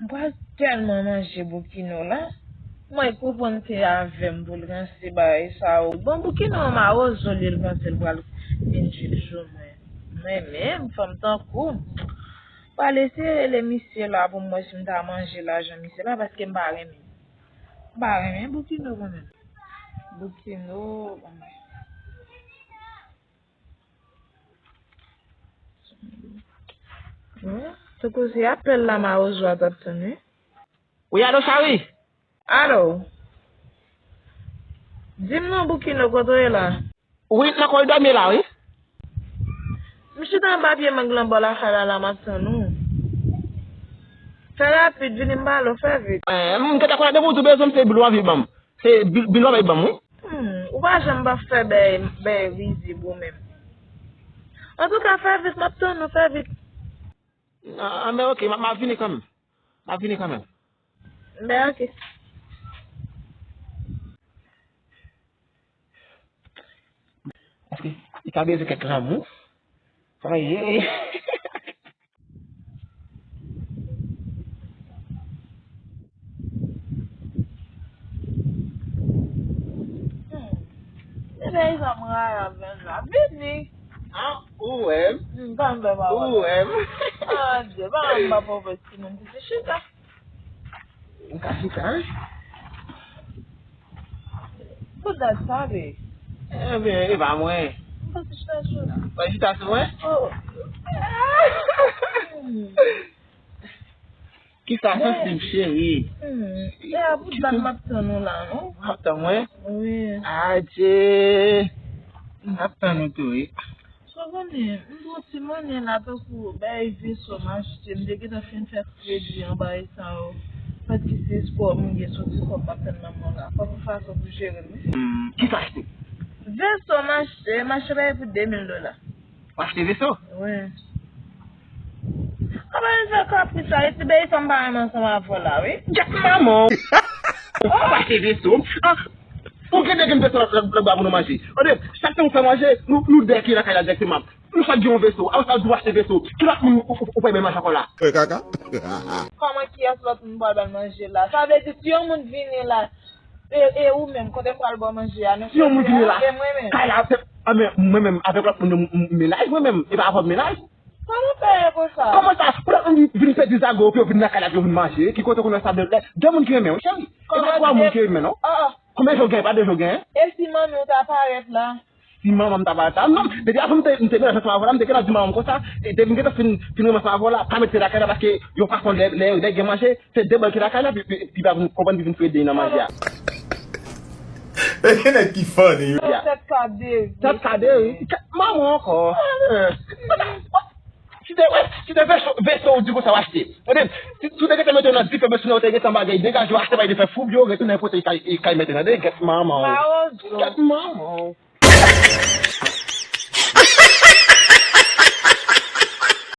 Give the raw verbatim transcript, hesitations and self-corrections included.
M pral tèlman manje boukino la. Mwen konprann se avè m pou l ranse bagay sa yo. Bon, boukino an mawozo li, l panse l pral vin jwe jou mwen. Mwen menm, fanm tankou m, pral eseye rele misye la pou m wè si m ta manje lajan misye la, paske m pa renmen. M pa renmen boukino mwen menm. Boukino, bon. Tankou se apèl la mawozo a t ap tann, wi. Wi, alo, Chari? Alo. Di m non, boukino, kote w ye la? Wi, nan koridò m ye la, wi. M chita anba pye mang lan bò lakay la, la, m ap tann ou. Fè rapid, vini m pale w, fè vit. Eh, m gentan konnen depi w tou bezwen m, se bil w anvi ban m. Se bil, bil w anvi ban m, wi. Hmm, ou pa janm pa fè bèy, bèy rizib ou menm. Antouka, fè vit, m ap tann ou, fè vit. Ah, ah, men ok, m ap, m ap vini kanmenm. M ap vini kanmenm. Ben, ok. Paske li ka bezwen kèk lanmou. Sa ye. Hmm. Ebyen, sa mwen avè la. Vini. Ah, ou wè m. Hmm, pa m fè pa ou wè m. Ah, Dye, pa m pa pwofè timoun piti chita. M ka chita, wi. Pou dat sa, be. Ebyen, e pa mwen. M pa chita sou. Mwen chita sou mwen? Oh. Hmm. Kisa sansib, cheri? Hmm. E a pou dat m ap tann ou la, non? W ap tann mwen? Wi. Adje. M ap tann ou tou, wi. Sa w konnen, m dwe ti mannen la tankou bay veso m achte, m te gentan fin fè kredi an bay sa yo. Fèt ki se espwa m gen sou ti kòb m ap tann nan men w la. Fòk m fason pou jere l, wi. Hmm, kisa achte? Veso m achte, m achte bay pou de mil dola. W achte veso? Wi. Kòman l fè kapris la? E ti bèy sa m pa renmen ansanm avè w la, wi. Gèt manman w! Ou pa achte veso? Ah! Ou gen de grenn veso lòt, lòt, lòt bò pou nou manje. Tande, chak tan ou fè manje, nou, nou de ki lakay la dirèkteman. Nou chak gen yon veso. A ou sa di w achte veso. Ki lòt moun ou, ou, ou pa renmen manje ankò la? Fè kaka. Kòman kiyès lòt moun pral ban manje la? Sa vle di si yon moun vini la, e, e ou menm, kote m pral ba w manje a, nan cheve a, e mwen menm. Si yon moun vini la, kay la, se, a men, mwen menm, avèk lòt moun yo, m, m, m mennaj, mwen menm, e pa avè w m mennaj. Kòman fè e konsa? Kòman sa? Pou lòt moun vin pèdi zago, pou yo vin lakay la, pou yo vin manje, ki kote w konnen sa de, de, de moun ki renmen w, cheri. E pa twa moun ki renmen, non? Ah, ah. Konbyen je w genyen? Pa de je w genyen? E si manmi w ta parèt la? Si manman m ta parèt la? Non, depi avan m te, m te mennaj ansanm avè w la, m te gentan di manman m konsa, e depi m gentan fin, fin renmen ansanm avè w la, pa met pye lakay la, paske yon fason lè, lè, lè gen manje, se de bòl ki lakay la, pi, pi, pi pa vin konprann, pi vin fouye de nan manje a. E gen nèg ki funny, wi. Tèt kade, wi. Tèt kade, wi. Manman ankò. Si te, wè, si te veso, veso ou di konsa w achte. Tande, si, si w te gentan mete nan dife, mesye, ou te gentan bagay, degaje w achte bay de fè foub yo, retounen pote kay, kay mete nan de, gèt manman w. Mawozo. Gèt manman w.